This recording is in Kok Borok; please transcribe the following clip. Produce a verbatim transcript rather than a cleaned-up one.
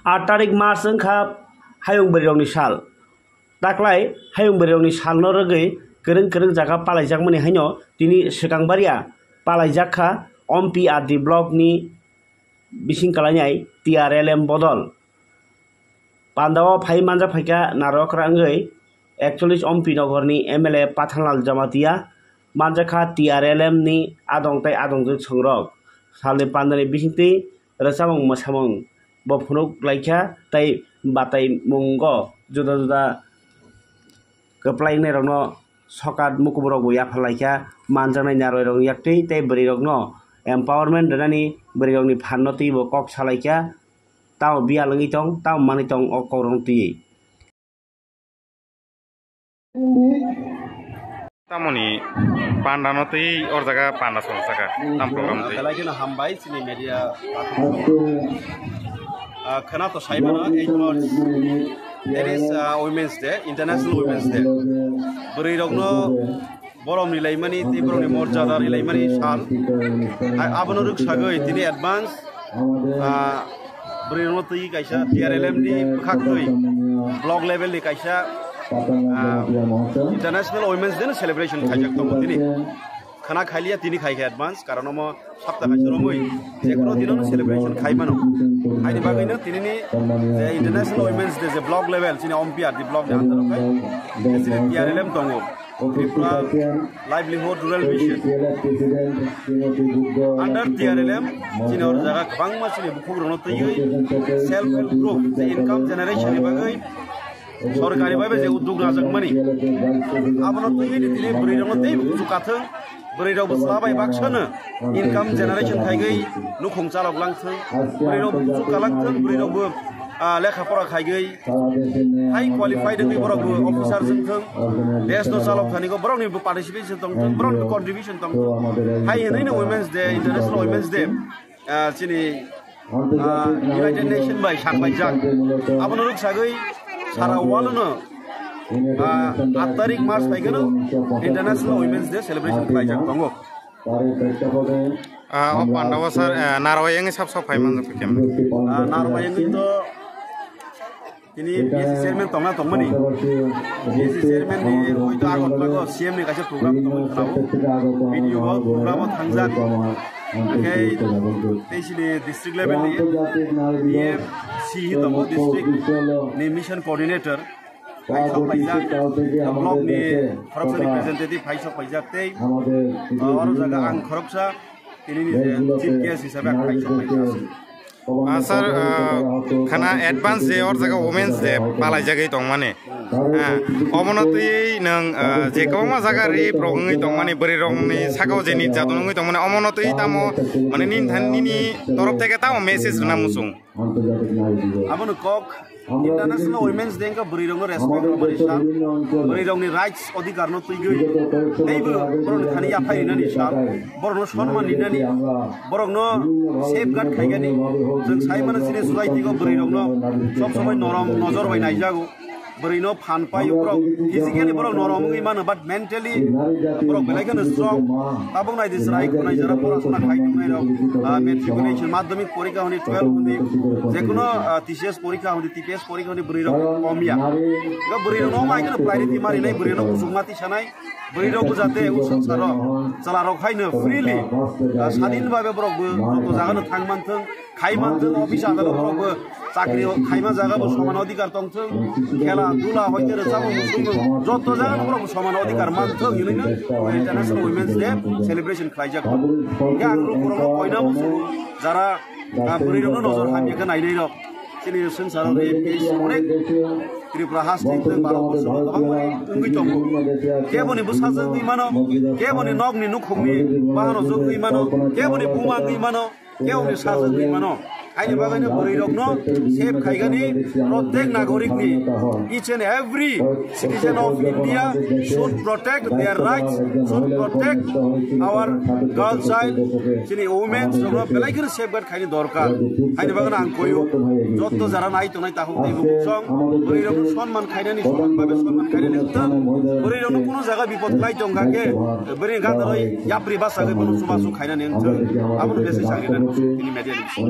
Aat tarik March wngkha hayung bwrwirokni sal. Taklai hayung bwrwirokni salno rwgwi kwrwng kwrwng jaga palaijakmani haino tini swkang baria palaijak kha Ompi R D blockni bising kalainai T R L M bodol. Pandao phai manjak phaikha narwkra wngwi ekchollish Ompi Nogorni M L A Pathanlal Jamatia manjakha T R L M ni adong tei adongjwk songrok. Salni pandani bisingtwi rwchapmung mwsamung bo phunuk laikha tei bataimungo juda juda kwplai wngnairokno sokat mukubrokbo yapharlaikha, manjaknai narwkni yaktwi tei bwrwirokno empowerment rwnani bwrwirokni phanno twibo kok salaikha, tamo biyal wngwi tong, tamo manwi tong o kokrokno twiwi. Tamoni panda no twi or jaga panda song saka tam program twi. Belai kheno hambai chini media. Ah, khwna to sai mano, eight March. That is, ah, Women's Day, International Women's Day. Bwrwi rokno borom rilaimani tei borokni morjada rilaimani sal. Hai abono rwksagwi tini advance, ah, bwrwi rokno twi kaisa T R L M ni bwkhaktwi block level ni kaisa, ah, International Women's Day no celebration khaijak tongo tini. Khwna khailia tini khaikha advance, karon omo sapta kaisa romwi jekhuno dinono celebration khai mano. Haini bagwino tinini je International Women's Day je block level chini Ompi R D block ni under o khai chini T R L M tongo. Tripura Livelihood Rural Mission. Under T R L M chini oro jaga kwbangma chini bukhuk rokno twiwi self help group je income generation ni bagwi sorkari bai bai je uddog najakmani. Abono twiwi ni tini bwrwi rokno teibo kuchuk kathwng, bwrwi rokbo chwla bai baksano income generation khaigwi nukhung chalok langthwng, bwrwi rokbo kuchuk kalangthwng, bwrwi rokbo, ah, lekha pora khaigwi high qualified wngwi borokbo officer wngthwng, desh no chalok thani go borokni bo participation tongthwng, borokni bo contribution tongthwng. Hai hwnwi no Women's Day, International Women's Day, ah, chini, ah, United Nation bai saklaijak. Abono rwksagwi sara world no, ah, aat tarik March phaikhe no International Women's Day celebration khlaijak tongo. Ah, o pandao sir, ah, narwai wngwi sab sab phai manjak khe. Ah, narwai wngwi to tini P S C chairman tongna tongmani. P S C chairman ni hoi to agon mago C M ni kaisa program tongmani khwnao. Video o program o thangjak. Hwnkhe tei chini district level ni D M C hi tongo, district ni mission coordinator. Phaisok paijak, block ni khoroksa representative phaisok paijak tei, ah, oro jaga ang khoroksa tini ni je chief guest hisabe ang phaisok paijak. Ah, sir, ah, khana advance je or jaga Women's Day palaijagwi tongmani. Ah, omono twi nwng, ah, je kwbangma jaga rip rok wngwi tongmani, bwrwi rokni sakao je nirjadon wngwi tongmani, omono twi tamo, mane, nini thani nini torof theke tamo message rwna muchung? Abono kok International Women's Day wngkha bwrwi rokno respect rwmani sal, bwrwi rokni rights odhikar no twigwi teibo borokni thani yaphai rinani sal, borokno sonman rinani, borokno safeguard khaigani. Chwng sai mano chini society o bwrwi rokno sob somoi norom nojor bai naijago, bwrwi no phan pai borok physically borok norom wngwi mano, but mentally borok belai kheno strong. Tabuk nai di chwrai khwnai jora porasona khai tongnai rok, ah, matriculation, madhyamik porikha hwnwi twelve hwnwi, jekuno, ah, T C S porikha hwnwi, T P S porikha hwnwi bwrwi rok kom ya. Ego bwrwi rok no mai kheno priority mari nai, bwrwi rok no kusuk mati sanai, bwrwi rok bo jate o swngcharo chwla rok hai no freely, ah, sadin babe borok bo joto jaga no thang manthwng. Khai manthwng, office adalot borok bo chakri khaima jaga bo soman odhikar tongthwng, khela dula hoite rwchapmung musungmung joto jaga no borok bo soman odhikar manthwng hinwi no International Women's Day celebration khlaijak. Hingke ang rok borok no koina muchungo jara, ah, bwrwi rok no nojor hamya khe nainai rok. Chini swngcharo rape case onek Tripura haste ni Baro bochor kwbangma wngwi tongo. Keboni bwsajwk wngwi mano, keboni nokni nukhungni bahanojwk wngwi mano, keboni buma wngwi mano. Keboni sajwk wngwi mano. Haini bagwino bwrwi rokno save khaigani, protek nagorikni, each and every citizen of India should protect their rights, should protect our girl child, chini women rokno belai kheno safeguard khaini dorkar. Haini bagwino ang koyo, jotto jara nai tongnai takhuk tei bukhuk song, bwrwi rokno sonman khainani, sonman babe sonman khainani wngthang, bwrwi rokno kuno jaga bipod khlai tongkha khe, bwrwi gana roi yapri basa khe bono chubachu khainani wngthang, abono besi chakri nani tini media ni.